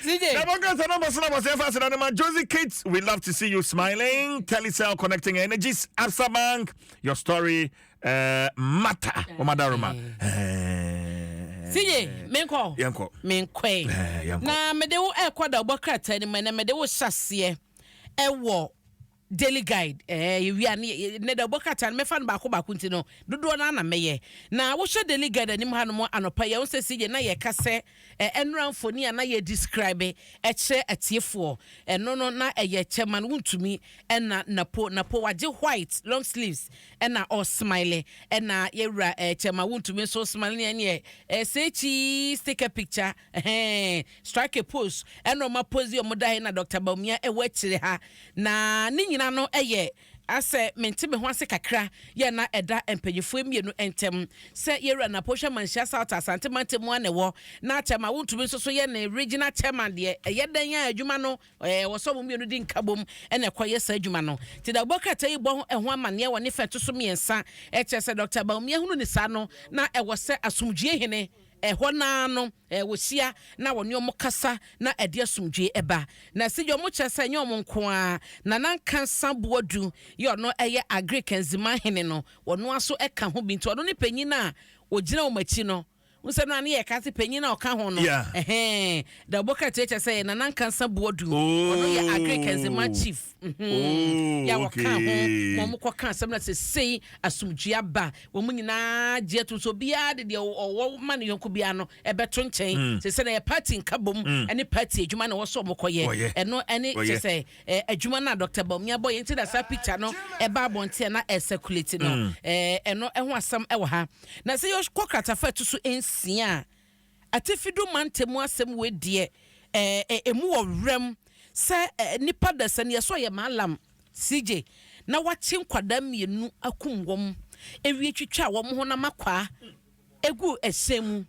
CJ. Na bɔnkasa na bɔso na bɔso ɛfa aseda no ma Josie Kids. We love to see you smiling. Telecel connecting energies. Absa Bank, your story matter. Omadaroma. CJ, menkɔ. Yɛnkɔ. Menkɔe. Yɛnkɔ. Na mede wo ɛkɔ da wobɔ krataa no mu, ɛnɛ mede wo hyɛ aseɛ ɛwɔ Daily Guide. Yɛwia ne ne da wobɔ krataa no, mɛfa no baako baako, nti no dodoɔ no ana mɛyɛ. Na wohyɛ Daily Guide anim ha nom anɔpa yɛn sɛ CJ na yɛka sɛ ɛnura mfoni a na yɛ describe ɛkyerɛ atiefoɔ ɛno no, na ɛyɛ Chairman Wontumi ɛna Napo. Napo wagye white long sleeves ɛna ɔsmile, ɛna yɛwura Chairman Wontumi nso smile ne ɛneɛ ɛsɛ cheese, take a picture, ɛhɛn, strike a pose, ɛna ɔma pose yi ɔmo da ha na Dr Bawumia ɛwɔ akyire ha. Na ne nyinaa no ɛyɛ asɛ mente me ho ase kakra yɛ na ɛda mpanyinfoɔ mmienu ntɛm sɛ yɛwura Napo hwɛ Manhyia South, Asante mantam mu ana ɛwɔ, na Chairman Wontumi nso so yɛ ne regional chairman deɛ, ɛyɛ dan a adwuma no wɔ sɛ ɔmo mmienu di nkabom ɛna ɛkɔyɛ saa adwuma no. Nti da bɔ krataa yi bɔ ho ɛho amanneɛ wɔ ne fɛ to so mmiɛnsa, ɛkyerɛ sɛ Dr Bawumia hunu ne saa no na ɛwɔ sɛ asomdwie hene ɛhɔ naa no wɔhyia na wɔne ɔmo kasa na ɛde asomdwie ɛba. Na sɛ ɔmo kyerɛ sɛ ɛnyɛ ɔmo nko a, Nana Nkansa Boadu yɛ ɔno ɛyɛ Agric Nzima hene no, ɔno aso ɛka ho bi, nti ɔno ne panyin a ogyina wɔn akyi no nsɛm no a ne yɛ ka se panyin a ɔka ho no. Ɛhɛn, da ɔbɔ krataa kyerɛ sɛ yɛ Nana Nkansa Boadu, ɔno yɛ Agric Nzima chief. Yɛ a wɔka ho ma ɔmo kɔka asɛm na sɛ sei asomdwe aba, wɔn mu nyinaa gye ato so, obiara de deɛ ɔwɔ ma ne yɔnko biara no ɛbɛto nkyɛn sɛ na yɛ party nkabom ɛne party adwuma na ɛwɔ so ɔmo kɔyɛ. Wɔyɛ. Ɛno ɛne Wɔyɛ. kyɛ sɛ adwuma no a Dr Bawumia bɔ yɛn, nti na saa picture no ɛba abɔnten a na ɛcirculate no. Ɛno ɛho asɛm ɛwɔ ha. Na sɛ yɛkɔ kratafa ɛto so 6 a, Atifido mantam asɛm wei deɛ, ɛɛ ɛ emu wɔ werɛm sɛ nipa da sɛ neɛ sɛ ɔyɛ maalam CJ na wakye nkwadaa mmienu akum wɔn ewie, twitwa wɔn ho nam akwaa egu ɛhyɛn mu.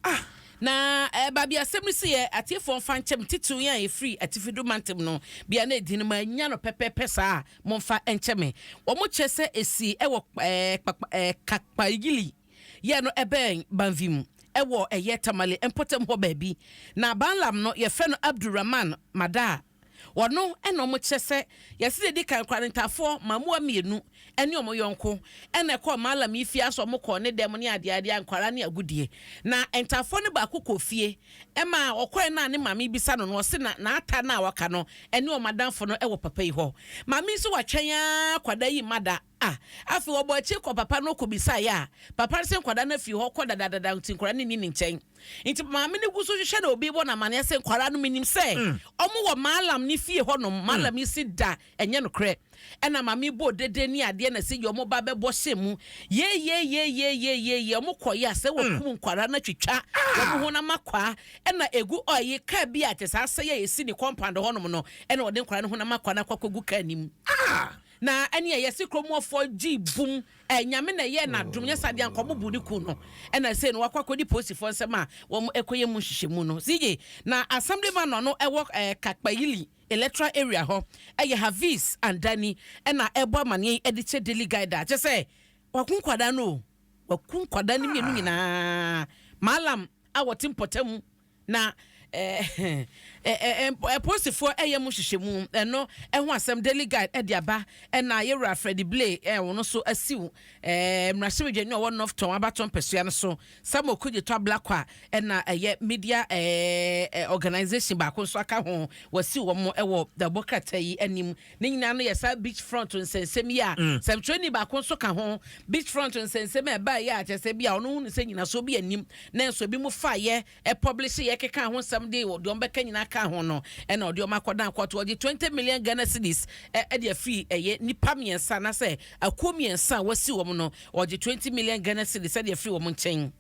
Ah, na baabi asɛm no si yɛ, atiefoɔ mfa nkyɛm, titiriw yɛn a yɛfiri Atifido mantam no bia na edi no ma anya no pɛpɛɛpɛ saa a, momfa nkyɛm. Wɔn kyerɛ sɛ esi ɛwɔ kpakpa Kakpayili yɛ no ɛbɛn Banvim ɛwɔ ɛyɛ Tamale mpɔtam hɔ baabi. Na Banlam no yɛfrɛ no Abdulrahman Madaa. Wɔno ɛna ɔmo kyerɛ sɛ yɛsi de di kan kora ne ntaafoɔ maamuwa mmienu ɛne ɔmo yɔnko ɛna ɛkɔɔ maalam yi fie asɔ ɔmo kɔɔ ne dɛm ne adeadeɛ nkwara ne agudie. Na ntaafoɔ no baako kɔ fie ɛma ɔkɔɛ na ne maame bisa no ɔsi na n'ata na waka no ɛne ɔmo adamfo no ɛwɔ papa yi hɔ. Maame nso watwɛn aa kwadaa yi ma da a, afei wɔbɔ akyi kɔ papa no kɔ bisa yɛ a, papa no sɛ nkwadaa no afiri hɔ kɔ dadadada, nti nkwadaa no ni ne nkyɛn. Nti maame no gu so hwehwɛ na obi bɔ n'amaneɛ sɛ nkwadaa no menim sɛ ɔmo wɔ maalam ne fie hɔnom. Maalam yi si da ɛnyɛ nokorɛ, ɛna maame bɔ dede ne adeɛ na sɛ yɛ ɔmo ba bɛbɔ hyɛ mu yeyeyeyeyeye, ɔmo kɔ yɛ a sɛ wɔkum nkwadaa no atwitwa wɔn ho nam akwaa ɛna egu ɔyi kaa bi a kyɛ sɛ asɛ yɛ esi ne compound hɔnom no, ɛna ɔde nkwadaa no ho nam akwaa no akɔ akɔgu kaa nim. Na ɛne ɛyɛ si kuromuɔfoɔ gye bum nyame na ɛyɛ n'adom nyɛ saa deɛ nkɔmɔ bu ne kun no, ɛna sɛ no wakɔ akɔdi polisifoɔ nsɛm a wɔn ɛkɔyɛ mu nhyehyɛmu no. CJ, na assemblyman no ɛwɔ Kakpayili electoral area hɔ ɛyɛ Havis Andani, ɛna ɛbɔ amaneɛ yi ɛde kyɛ Daily Guide a kyɛ sɛ waku nkwadaa no o, waku nkwadaa no mmienu nyinaa, maalam a wɔte mpɔtam. Na polisifoɔ ɛyɛ mu hyehyɛ mu, ɛno ɛho asɛm Daily Guide ɛde aba. Ɛna yɛwura Freddie Blay wɔn nso asiw mmarahyɛbadwani a ɔwɔ North Tongu abatɔ mpɛsua no so, Samuel Okudzeto Ablakwa, ɛna ɛyɛ media ɛɛ ɛ organisation baako nso aka ho, wɔasiw wɔn ɛwɔ dabɔ krataa yi anim. Ne nyinaa no yɛ saa beach front nsɛnsɛm yi a sɛmtwerɛni baako nso ka ho. Beach front nsɛnsɛm a ɛbaa yi a kyerɛ sɛ bi a ɔno hu ne sɛ nyinasoɔ bi anim, na nso ebi mu fa yɛ ɛpublish yɛ keka ho nsɛm de deɛ ɔmbɛka nyinaa ka ho no, ɛna ɔde ɔmo akɔdan akɔto ɔgye 20 million Ghana cedis ɛde afiri ɛyɛ nipa mmiɛnsa na sɛ akuo mmiɛnsa a wɔasi wɔn no, ɔgye 20 million Ghana cedis ɛde afiri wɔn nkyɛn.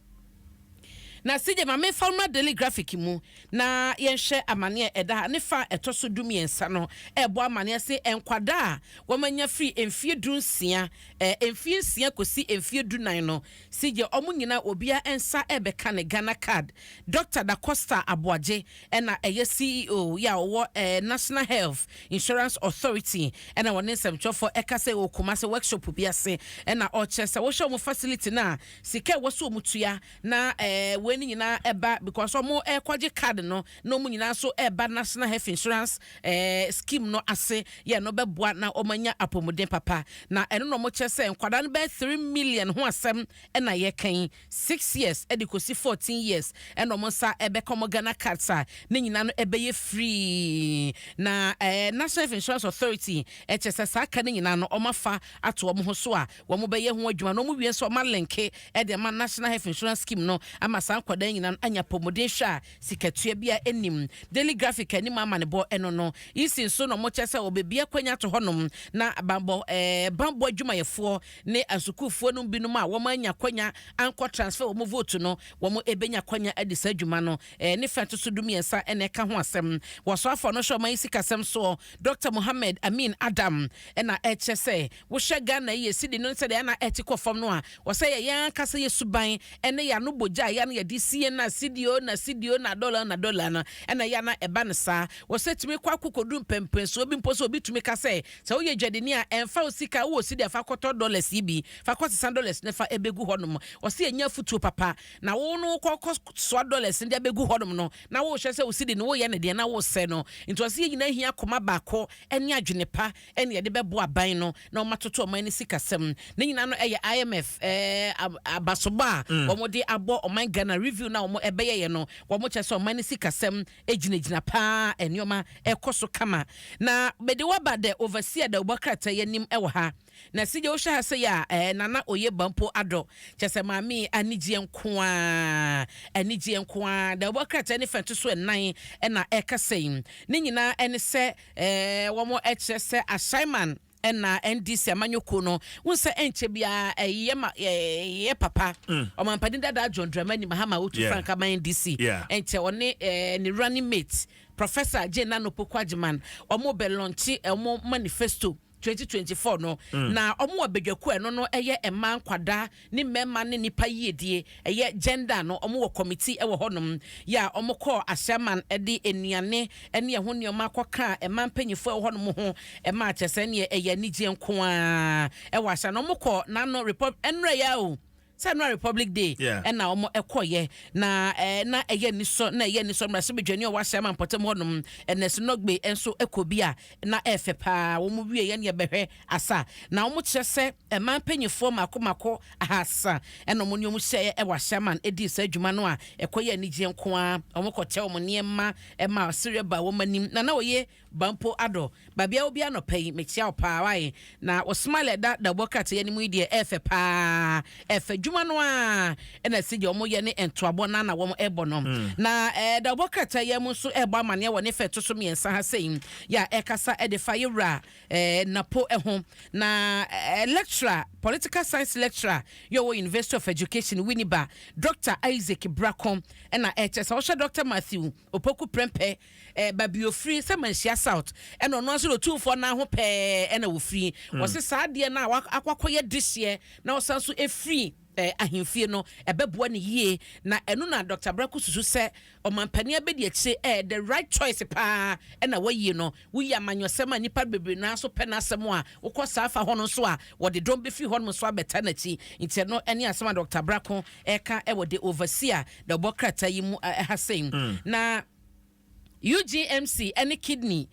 Na sigye maame fa mmra Daily Graphic mu na yɛnhwɛ amaneɛ ɛda ha ne fa ɛtɔ so 13 no, ɛbɔ amaneɛ se nkwadaa a wɔmanya firi mfie 16, mfie 6 kɔsi mfie 14 no, sigye ɔmo nyinaa obiara nsa ɛbɛka ne Ghana Card. Dr Dacosta Aboagye ɛna ɛyɛ CEO yɛ a ɔwɔ National Health Insurance Authority, ɛna wɔne nsɛmtwerɛfoɔ ɛka sɛ wɔ Kumase workshop bi ase, ɛna ɔkyerɛ sɛ wɔhwɛ wɔn facility no a sika ɛwɔ so wɔn tua na wei no nyinaa ɛba because ɔmo ɛkɔgye card no na ɔmo nyinaa nso ɛba National Health Insurance Scheme no ase yɛ no bɛboa na ɔmo anya apɔmuden papa. Na ɛno na ɔmo kyerɛ sɛ nkwadaa no bɛyɛ 3 million ho asɛm ɛna yɛkan, 6 years ɛde kɔsi 14 years, ɛna ɔmo nsa ɛbɛka ɔmo Ghana Cards a ne nyinaa no ɛbɛyɛ free. Na National Health Insurance Authority ɛkyɛ sɛ saa ka no nyinaa no, ɔmo afa ato ɔmo ho so a wɔn bɛyɛ ho adwuma, na ɔmo wie nso, ɔmo alink ɛde ama National Health Insurance Scheme no ama saa nkwadaa nyinaa no anya apɔmuden hwɛ a sikatua bi a anim. Daily Graphic anim amanebɔ ɛno no. Isi nso na ɔmo kyɛ sɛ ɔbɛbi akɔnya ato hɔnom na bambɔ bambɔ adwumayɛfoɔ ne asukuufoɔ no binom a wɔn anya akɔnya ankɔ transfer wɔn vote no, wɔn ebɛnya akɔnya adi saa adwuma no. Ne fɛn to so 13 ɛna ɛka ho asɛm. Wɔsɔ afɔ no hyɛ ɔman yi sikasɛm soɔ, Dr Mohammed Amin Adam, ɛna ɛkyɛ sɛ wohyɛ Ghana yi esi di no sɛdeɛ ɛna ɛte kɔ fam no a, wɔsɛ yɛ yɛn ankasa yɛ suban ɛne yɛ ano bogya a yɛn yɛde sie na sidio na sidio na dɔla na dɔla no ɛna yɛ ana ɛba no saa. Wɔsɛ tumi kɔ akɔkɔdu mpɛmpɛnsoɔ bi mpo sɛ obi tumi ka sɛ woyɛ dwadini a, ɛmfa wo sika wowɔ sidi a, fa kɔtɔ dollars yi bi, fa kɔsesa dollars ne fa ɛbɛgu hɔnom. Wɔsɛ yɛnya afutuo papa na wo no kɔkɔ soa dollars ne de abɛgu hɔnom no na wohyɛ sɛ wo sidi no woyɛ ne deɛ na wosɛ no. Nti wɔsɛ yɛ nyinaa hia akoma baako ne adwene pa ɛne yɛde bɛboa aban no na wɔn atoto ɔman no sikasɛm. Ne nyinaa no ɛyɛ IMF abasobɔ a wɔn de abɔ ɔman Ghana review na wɔn ɛbɛyɛ yɛ no, wɔn kyerɛ sɛ ɔman no sikasɛm gyinagyina paa, nneɛma ɛkɔ so kama. Na bɛde waba The Overseer da wɔbɔ krataa yɛ anim ɛwɔ ha na si deɛ wohyɛ ha sɛ yɛ a Nana Oye Bampo Adɔ kyɛ sɛ maame anigyeɛ nko a, anigyeɛ nko a da wɔbɔ krataa ne fɛn to so ɛnan ɛna ɛkasa yi. Ne nyinaa ɛne sɛ wɔn ɛkyerɛ sɛ Ashaiman ɛna NDC amanyɔkuo no wọn sɛ ɛnkyɛ biara ɛyɛ ma ɛyɛ papa ɔmampanin dada John Dramani Mahama otu franka ma NDC. Ɛnkyɛ ɔne ne running mate, Professor Jane Nana Opoku Agyeman, ɔmo bɛ launch ɔmo manifesto 2024 no. Na ɔmo wɔ badwakuo ɛno no ɛyɛ mmaa, nkwadaa ne mmarima ne nipa yiedie, ɛyɛ gender no, ɔmo wɔ committee ɛwɔ hɔnom yɛ a ɔmo kɔɔ Ahyɛman ɛde nnuane ɛne ɛho nneɛma akɔka mmaa mpanyinfoɔ ɛwɔ hɔnom ho ɛma akyɛ sɛ neɛ ɛyɛ anigyeɛ nko ara ɛwɔ ahyɛ na ɔmo kɔ n'ano repub ɛnura yɛ o sɛ ɛnura Republic Day. Ɛna ɔmo ɛkɔyɛ na na ɛyɛ nisɔ na ɛyɛ nisɔ mmarahyɛbadwani a ɔwɔ Ahyɛman mpɔtam hɔnom ɛnɛsi nɔgbe nso ɛkɔ bi a na ɛfɛ paa. Wɔn wie yɛ ne yɛbɛhwɛ asa na wɔn kyerɛ sɛ mmaa mpanyinfoɔ mako mako 300 ɛna wɔn ne wɔn hyɛ ɛwɔ Ahyɛman ɛdi saa adwuma no a ɛkɔyɛ anigyeɛ nko ara. Wɔn kɔkyɛ wɔn nneɛma ɛma sereɛ ba wɔn anim. Na wɔyɛ Bampo Adɔ baabi a obi anɔpɛ yi mekyia wo paa wae na wɔsmile ɛda dabɔ krataa anim yi deɛ ɛɛfɛ paa, ɛfɛ dwuma no a ɛna si deɛ wɔn yɛ ne ntoabɔ na na wɔn ɛbɔ no. Na dabɔ krataa yi mu nso ɛbɔ amaneɛ wɔ ne fɛ to so 3 ha sɛyi yɛ a ɛkasa ɛde fa yɛwura Napo ɛho na lecturer, political science lecturer yɛ wɔ University of Education Winneba, Dr Isaac Brako, ɛna ɛkyɛ sɛ wɔhyɛ Dr Matthew Opoku Prempeh baabi ofiri sɛ Manhyia South, ɛna ɔno nso de otumfoɔ nan ho pɛɛ ɛna ofiri. Wɔsi saa adeɛ no a akɔyɛ dehyeɛ na ɔsan so efiri ahemfie no ɛbɛboa ne yie. Na ɛno na Dr Brako susu sɛ ɔmampanin abɛdi akyire the right choice paa ɛna wayie no. Woyi amanyɔsɛm a nipa bebree naa so pɛ n'asɛm a wokɔ saa afa hɔ no nso a wɔde dɔm bɛfiri hɔ nom nso abɛta n'akyi. Nti ɛno ɛne asɛm a Dr Brako ɛka ɛwɔ The Overseer na ɔbɔ krataa yi mu ɛha sɛn. Na UGMC ɛne kidney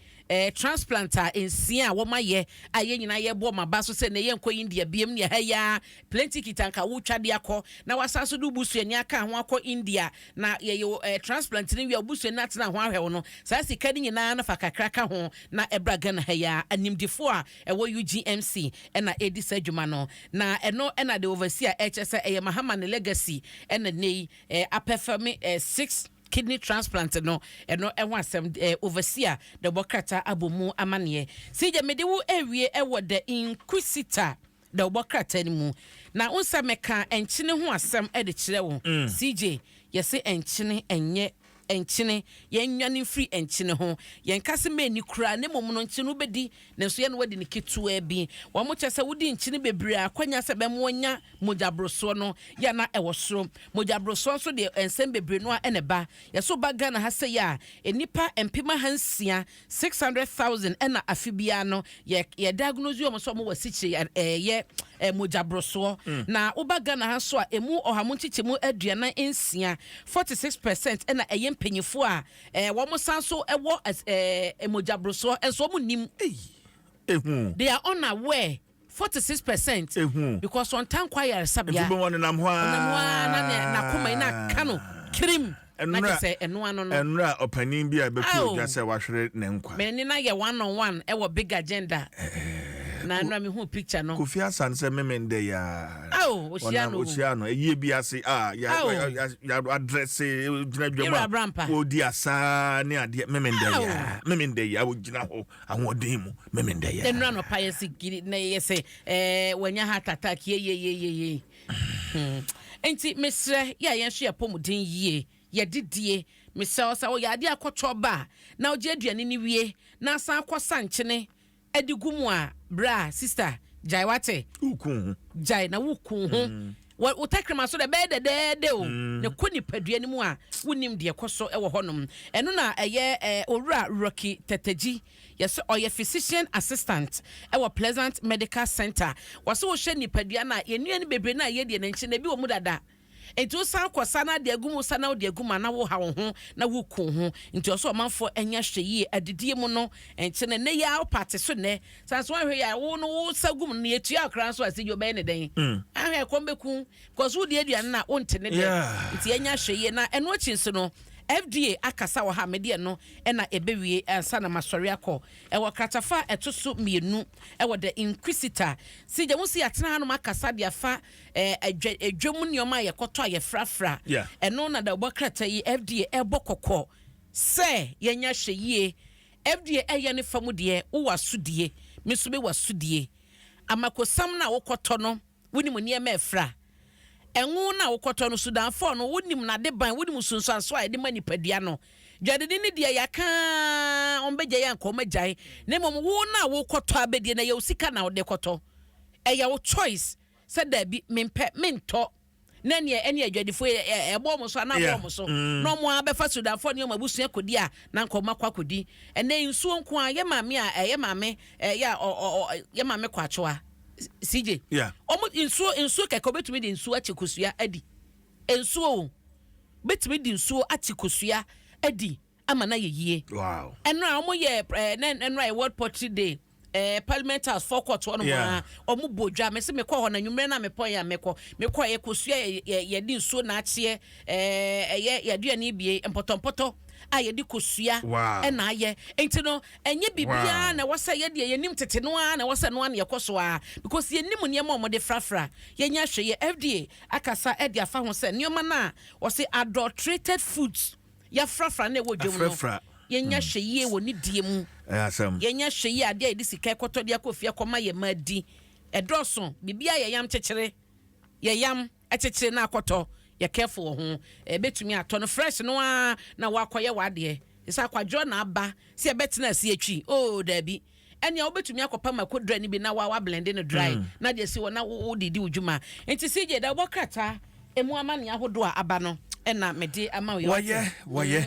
transplant a 6 a wɔn ayɛ a yɛn nyinaa yɛbɔ ɔmo aba so sɛ na yɛn nkɔ India biem ne ɛha ya plenty kita nka wotwa de akɔ na wasan so de busuani aka ho akɔ India na yɛyɛ transplant ne wia busuani atena ho ahwɛ wo no, saa sika ne nyinaa no fa kakra ka ho na ɛbra Ghana ha ya. Animdefo a ɛwɔ UGMC ɛna ɛdi saa adwuma no na ɛno ɛna The Overseer ɛkyɛ sɛ ɛyɛ Mahama ne legacy ɛna ne yi apɛfɛmi six kidney transplant no. Ɛno ɛho asɛm Overseer de bɔ krataa abɔ mu amanneɛ sigya mede wo awie ɛwɔ The Inquisitor da wɔbɔ krataa no mu. Na wo nsa mɛka nkyene ho asɛm de kyerɛ wo. CJ, yɛse nkyene ɛnyɛ Nkyene, yɛnnwane mfiri nkyene ho. Yɛnka sɛ mɛnni koraa, na mmom no nkyene no wobɛdi, nanso yɛ na woadi no ketewaa bi. Wɔkyerɛ sɛ wodi nkyene bebree a, akwanya sɛ ɛbɛma woanya mogyaborosoɔ no yɛ a na ɛwɔ soro. Mogyaborosoɔ nso deɛ nsɛm bebree no ara na ɛba. Yɛsɛ woba Ghana ha sei a, nnipa 600,000, 600,000, ɛna afe biara no yɛ yɛ diagnose wɔn sɛ wɔwɔ asikyire yɛ ɛyɛ mogyaborosoɔ. Na woba Ghana ha nso a, ɛmu 46%, 46%, ɛna ɛyɛ mpanyinfoɔ a wɔn san so ɛwɔ mogyaborosoɔ nso wɔn nim. Ehu. They are unaware, 46%. Ehu. Because wɔn tan kɔ ayaresabea. Nti bɛ wɔn nenam hɔ. Ɔnam hɔ ara na ne n'akoma yi na aka no kirim na kyɛ sɛ ɛno ano no. Ɛnura ɔpanin bi a ɛbɛto Aw. odwa sɛ wahwere ne nkwa. Mɛni na yɛ one on one ɛwɔ Big Agenda na ɛnura mi hu picture no. Kofi Asan sɛ mímí ndɛ yaa. Aw, ohyia no. Ohyia no eyie bi ase a ya Aw. ya ya adrɛse gyina dwam Yɛwura a Abrampa. wɔdi asa ne adeɛ mímí ndɛ Aw. yaa, mímí ndɛ yaa, ogyina hɔ ahoɔden mu mímí ndɛ yaa. Ɛnura nɔpa yɛ si giri na yɛ sɛ wɔnya heart attack yeyeyeyeye. Nti mesrɛ yɛ a yɛn nso yɛ pɔmuden yie, yɛdidie, mesrɛ wo sɛ woyɛ adeɛ akɔtɔ ba a na wogye aduane no wie na asan akɔsa nkyene ade gu mu a, bra sister, gyae, wate? Ukun ho. Gyae na woku ho. Wo tɛkrɛma so dɛ bɛyɛ dɛdɛɛdɛ o, na kɔ nipadua no mu a, wonim deɛ ɛkɔ so wɔ hɔnom. Ɛno na ɛyɛ Owura Rocky Tɛtɛgyi, yɛsɛ ɔyɛ physician assistant ɛwɔ Pleasant Medical Center. Wɔsɛ wohwɛ nipadua no a, yɛnnua no bebree no a yɛdeɛ no nkyɛn na ebi wɔ mu dada, nti wosan kɔ sa na de agu mu sa na wode agu mu a, na woha wo ho na woku ho. Nti ɔsɛ ɔmanfoɔ anya hwɛ yie adidie mu no. Nkyɛn nnɛ yi a wopate so nnɛ san so ahwɛ yi a, wo no wo sa gu mu no yɛtua akora nso a, sɛ gye wobɛyɛ ne dɛn ahwɛ ɛkɔm bɛku because wodi aduane no a wonte ne dɛ. Nti yɛnya hwɛ yie. Na ɛno akyi nso no, FDA akasa wɔ ha. Medeɛ no ɛna ɛbɛwie ansa na masɔre akɔ. Ɛwɔ kratafa a ɛto so 2 ɛwɔ The Inquisitor. Si gya wo si yɛatena hanom akasa de afa ɛdwa edwam nneɛma a yɛkɔtɔ a yɛfrafra. Ɛno na da ɔbɔ krataa yi, FDA ɛbɔ kɔkɔ sɛ yɛnya hwɛ yie. FDA ɛyɛ ne fam deɛ, wowɔ asodie, me nso mewɔ asodie. Amakosam no a wokɔtɔ no, wonim nneɛma ɛfra. Ɛngo no a wokɔtɔ no, sudanfoɔ no, wonim n'ade ban, wonim sunsuanso a yɛde ma nipadua no. Dwadini ne deɛ yɛaka, ɔmbɛgya yɛ anka ɔmagyae, na mmom wo no a wokɔtɔ abɛdie no, ɛyɛ wo sika na wode kɔtɔ, ɛyɛ wo choice sɛ daabi, mempɛ, mentɔ. Na neɛ ɛne adwadifoɔ ɛbɔ ɔmo so anaa ɛbɔ ɔmo so na ɔmo abɛfa sudanfoɔ ne ɔmo abusua kɔdi a, na nka ɔmo akɔ akɔdi. Ɛnɛ nsuo nko a, yɛ maame a ɛyɛ maame ɛyɛ a ɔ ɔ ɔ yɛ maame kɔ atwoa CJ, ɔmo nsuo kɛkɛ, ɔbɛtumi de nsuo akye kosua adi. Nsuo o, bɛtumi de nsuo akye kosua adi ama na yɛ yie. Ɛno a ɔmo yɛ ne ɛno a yɛ World Poultry Day, Parliament House forecourt hɔ nom a ɔmo bɔ dwa. Mɛ sɛ mekɔ hɔ na nwummerɛ na mepɔ yɛ a, mekɔ yɛ kosua yɛ yɛde nsuo na akyeɛ, ɛyɛ yɛaduane bie mpɔtɔmpɔtɔ a yɛde kosua ɛna ayɛ. Nti no ɛnyɛ biribiara na ɛwɔ sɛ yɛdeɛ yɛnim tete no ara na ɛwɔ sɛ no ara na yɛkɔ so a, because yɛnim nneɛma a wɔde frafra. Yɛnya hwɛ yɛ FDA akasa ɛde afa ho sɛ nneɛma no a wɔsɛ adulterated foods, yɛafrafra na ɛwɔ dwam no, Afrafra. yɛnya hwɛ yie wɔ ne die mu. Ɛyɛ asɛm. Yɛnya hwɛ yie adeɛ a yɛde sika ɛkɔtɔ de akɔ fie akɔma yɛ ma di ɛdɔɔso. Biribiara yɛ yam kyekyere, yɛ yam ɛkyekyere na akɔtɔ, yɛ careful wɔ ho. Ɛbɛtumi atɔ no fresh no ara na wakɔyɛ w'adeɛ sɛ akwadworɔ na aba sɛ yɛbɛtena ase akyi oo, daabi. Ɛnea wobɛtumi akɔpa mako dry no bi na wa blend no dry na deɛ si hɔ na wo de di wo dwuma. Nti CJ da wobɔ krataa emu amanneɛ ahodoɔ a aba no ɛna mede ama wo yɛ. Wɔyɛ wɔyɛ.